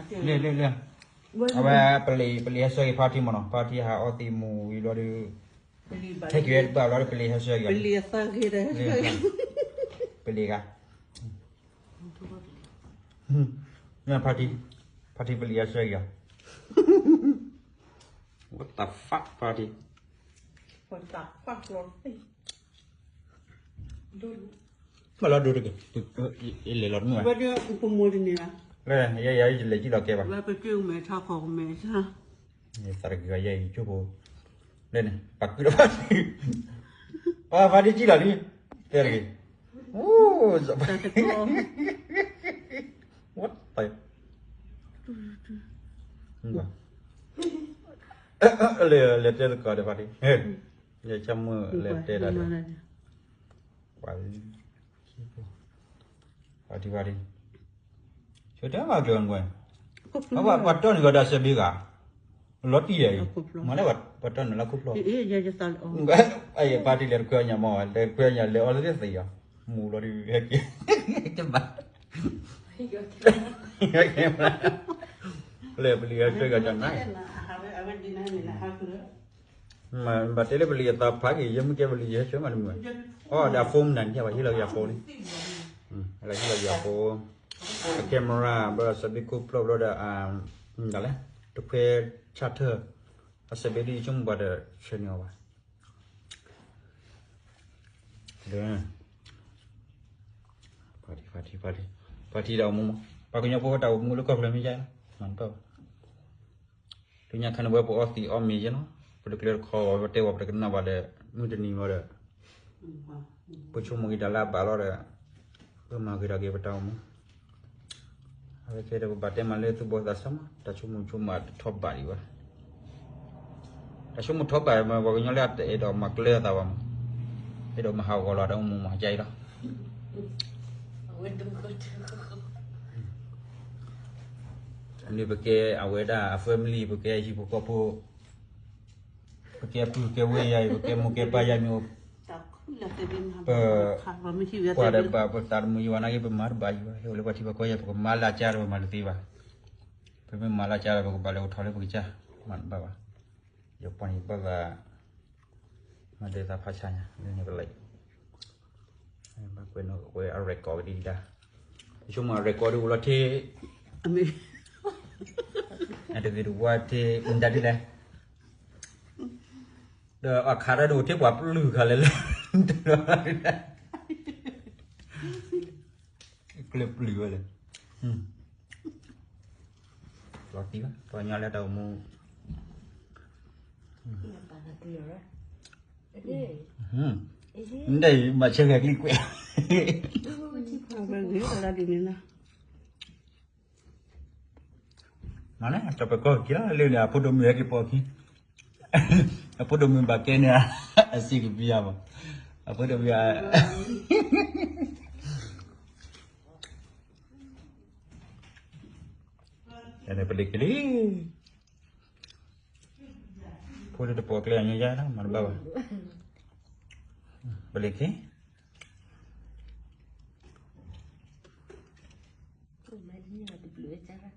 လၢ လၢ လၢ အဝဲ ပလံၤ ပလံၤဟဲဆှၢက့ၤဖါတံၢ်မ့ၢ်နီၤ, ဖါတံၢ်ဟးအီသံးမူၤဝံၤဘျီဒီး ဟဲက့ၤဝဲတဘၣ်ဘျီဒီး ပလံၤဟဲဆှၢက့ၤလီၤ, ပလံၤဂၤ ဖါတံၢ် ဖါတံၢ်ပလံၤဟဲဆှၢက့ၤလီၤ, what the fuck ဖါတံၢ် ဘၣ်လီၤဒိတက့ၢ်, လဲၤလီၤတမုာ်ဘၣ်, ယဲယၤယလဲၤကံၣ်လီၤကဲဘၣ်, သးတဂ့ၤယဲယကၠိဖိ, လၢန့ၣ် ပှၤကုၢ်ဒီးဖါတံၢ်, ဖါတံၢ်ကံၣ်လီၤလံ, တဲတဂ့ၤ, what the လဲၤတဲသကိးဒီးဖါတံၢ်, ယဆၢမုၢ်လဲၤတဲတၢ်ဒီး ပှၤ ပှၤတံၢ်ပှၤတံၢ်, ဆိတဲဘၣ်ကျၢၤနကွၢ်, ပှၤတီၢ်န့ၣ်ကဒီးစဲးဘ့ဂၤ, လီၤတံၢ်ယၤအံၤ, မ့ၢ်လၢပှၤတီၢ်န့ၣ်လၢခိၣ်ဖျီၣ်, ပှၤတံၢ်လဲၤတခွဲညါမ့ၢ် လဲၤတခွဲညါလဲၤအီၤလၢသ့ၣ်သ့ၣ်အီၤ, မူၤလီၤဒုးဟဲက့ၤ, တဘၣ် လဲၤပလံၤဟဲဆှၢကဒီးနၤ ဘၣ်တဲလၢပလံၤအသးဖးက့ၤ ယဲမ့ၢ်ကဲပလံၤယဟဲဆှၢမးတမုာ်, အိၣ်ဒီးအ phone မနုၤန့ၣ် ပှၤဟ့ၣ်လီၤက့ၤအ phone န့ၣ်, ဟ့ၣ်လီၤက့ၤအ phone, အ camera ဘၣ်စဲးဘ့ခိၣ်ဖျီၣ်ဘျီဒီး ဒ်လဲၣ် တခွဲ charger အစဲးဘ့ဒ်ယဆိကမိၣ်ပှၤတဆှၢန့ၢ်အီၤဘၣ်, ဖါတံၢ် ဖါတံၢ် ဖါတံၢ် ဖါတံၢ်တၢ်အိၣ်မူမး, ပှၤကညီဖိတၢ်အိၣ်မူလၢကီၢ်ချၢမ့ၢ်ယါ, မၤတဘၣ်ဘၣ် လၢညါခါန့ၣ်ဝဲပအီသံးအီမ့ၤယဲနီၤ, ပတကျဲတခီဝဲ ပတဲဝဲပတကနၣ်ဘၣ်ဒီး မုၢ်တနံၤဝဲဒီး ပဆိကမိၣ်က့ၤတၢ်လၢအဘၣ်လီၤဒီး ပမၤဂ့ၤထီၣ်က့ၤပတၢ်အိၣ်မူ, အဝဲကဲဒီးပဘၣ်တဲမးလၢသူၣ်ဘီသးစၢ်မး တၢ်ဆိကမိၣ်ဆိကမးတထီဘၣ်ဒံးဘၣ် တၢ်ဆိကမိၣ်ထီဘၣ်မး ပှၤကညီလၢအတအဲၣ်ဒိးမၤကျဲအသးဘၣ်မး, အဲၣ်ဒိးမၤဟးဂီၤလီၤတၢ်အိၣ်မူမး ကါအံၤလီၤ, န့ၣ်ပကဲအဝဲဒၣ်အ family ပကဲဟံၣ်ဖိဃီဖိ, ပကဲပုၢ်ကဲဝဲၢ်ယၤအံၤ ပကဲမိၢ်ကဲပၢ်ယၤမ့ၢ်, ပ, ပှၤဒီးဘၣ်ပသးတမုာ်ယံၤဘၣ်နာ်က့ ပမၤတဘၣ်ယံၤဘၣ်, ဟဲအိၣ်လၢပှၤထံပှၤကီၢ်ယၤ ပကမၤလၢကါဒီးပမၤတသ့ဘၣ်, ပမ့ၢ်မၤလၢကါဒီး ပကဘၣ်လဲၤအိၣ်ထီၣ်လၢပကစၢ်, မၤတဘၣ်ဘၣ်, ယပှၤန့ၣ်ဘၣ်သး မၤဒၢးသးဖးဆါညါ လၢန့ၣ်ကလဲၤ, ဘၣ်ကွဲးနီၣ်ဝဲအ record ဒံးဒၣ်, ယဆိကမိၣ်အ record ဒ်အိၣ်လီၤထံ, အတဂ့ၤတဝါထံ မတၤဒ်လဲၣ်, ဒီးအခါတၢ်ဒိၣ်ထံပှၤပျုၢ်ခါလဲၣ်လဲၣ်, ကျဲပျုၢ်ဝဲလဲၣ်, လီၤတံၢ်ဘၣ် ပှၤကညီလၢတၢ်အိၣ်မူ မ့ၢ်မၤဆၢဂဲၤကလံၤကွဲး, မၤန့ၣ် တပၢၤကီၢ်က့ၤလီၤလၢန့ၣ် အဖိဒိၣ်မုၣ်ဟဲက့ၤပိာ်ခံ, အဖိဒိၣ်မုၣ်ဘၣ်ကဲန့ၣ်, အစံးကပံၤယၤမး, အဖိဒိၣ်မုၣ်ဧါ, ပလ့ၤက့ၤလံ, ဖိဒိၣ်တပိာ်ကျဲအညိယါလီၤ မၤတဘၣ်ဘၣ်, ပလ့ၤက့ၤ, မၤဒ်န့ၣ်တဘျုးဝဲကါ